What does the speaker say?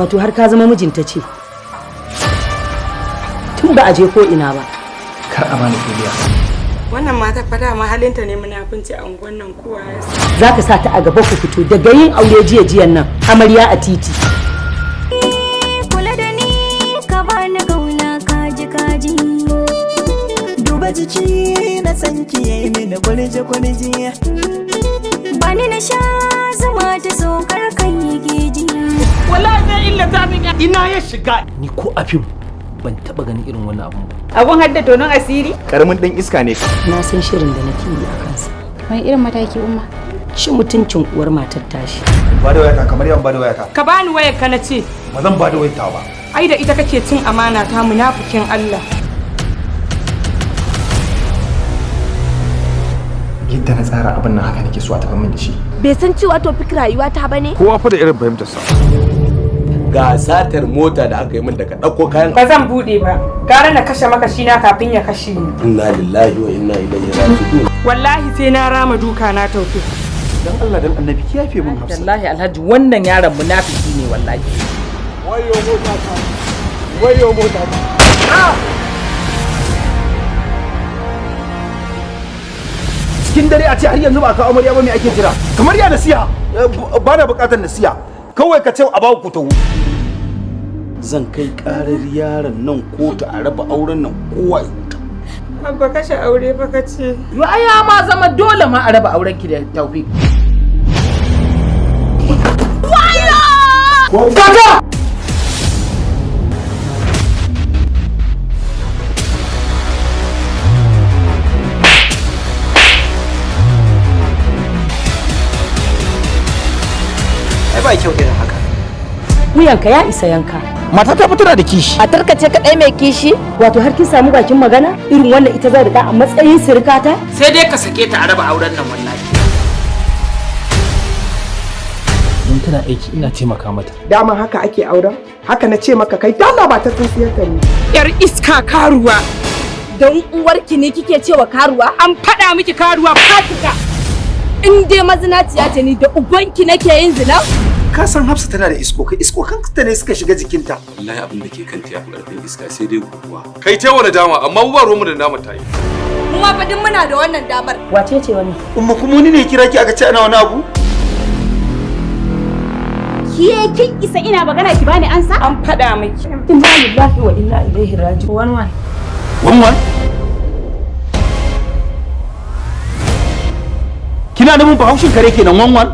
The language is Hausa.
Wato har ka zama mijinta ce. Tun ba a je ko ina ba. Kar a bani kuliya. Wannan mata fa dama halinta ne munafunci a unguwan nan, kowa ya san. Za ka sa ta a gaba ku fito daga yin aure jiya jiyan nan, amarya a titi. Kula da ni, ka bani kauna, kaji kaji. Duba jiki na, san ki yayi mini kwarje kwarje. Bani na sha zuma ta sokar kan yi geji. Wallahi zai illata min. Ina ya shiga? Ni ko a fim ban taba ganin irin wannan abun ba. Abun hadda tonon asiri. Karamin dan iska ne. Na san shirin da nake yi a kansa. Wani irin mataki, Umma? Ci mutuncin uwar matar tashi. Ba da wayata, kamar yawan ba da wayata. Ka bani wayar ka na ce. Ba zan ba da wayata ba. Ai da ita kake cin amana ta, munafikin Allah. Yadda na tsara abin nan, haka nake so a tafi min da shi. Bai san cewa Taufik rayuwa ta bane. Kowa fa da irin fahimtarsa. Ga satar mota da aka yi min daga ɗauko kayan. Ba zan bude ba. Gara na kashe makashi na kafin ya kashe ni. Inna lillahi wa inna ilaihi raji'un. Wallahi sai na rama duka na, Taufik. Dan Allah dan Annabi ki yafe min, Hafsa. Wallahi Alhaji, wannan yaron munafiki ne wallahi. Wayo mota ta, wayo mota ta! Cikin dare a ce har yanzu ba a kawo amarya ba, me ake jira? Kamar ya nasiha? Ba na bukatar nasiha, kawai ka ce a ba ku tawo. Zan kai karar yaron nan kotu a raba auren nan, kowa ya huta. Abba, kashe aure fa ka ce. Yo ai ya ma zama dole ma a raba auren ki da Taufik. Kaka! Ai ba kyau irin haka. Wuyanka ya isa yanka. Mata ta tana da kishi. A tarkace kaɗai mai kishi. Wato har kin samu bakin magana irin wannan, ita zai rika a matsayin sirikata? Sai dai ka sake ta a raba auren nan wallahi. Don tana aiki ina taimaka mata. Dama haka ake auren? Haka na ce maka kai dama ba ta tsintsiyar ka ne. Yar iska, karuwa. Don uwarki ne kike cewa karuwa? An faɗa miki karuwa, fasika. In dai mazinaciya ce, ni da ubanki nake yin zina? Ka san Hafsa tana da iskokai, iskokan ta ne suka shiga jikinta. Wallahi abin da ke kanta ya fi karfin iska, sai dai guguwa. Kai ta wani dama, amma mu ba ruwanmu da dama ta yi. Mu ma fa duk muna da wannan damar. Wace ce wannan? Umma, kuma wani ne kira ki aka ce ana wani abu? Ke kin isa ina magana ki bani ansa? An faɗa miki. Inna lillahi wa inna ilaihi raji'un. One one. Wanwan? Kina nufin bahaushin kare kenan, wanwan?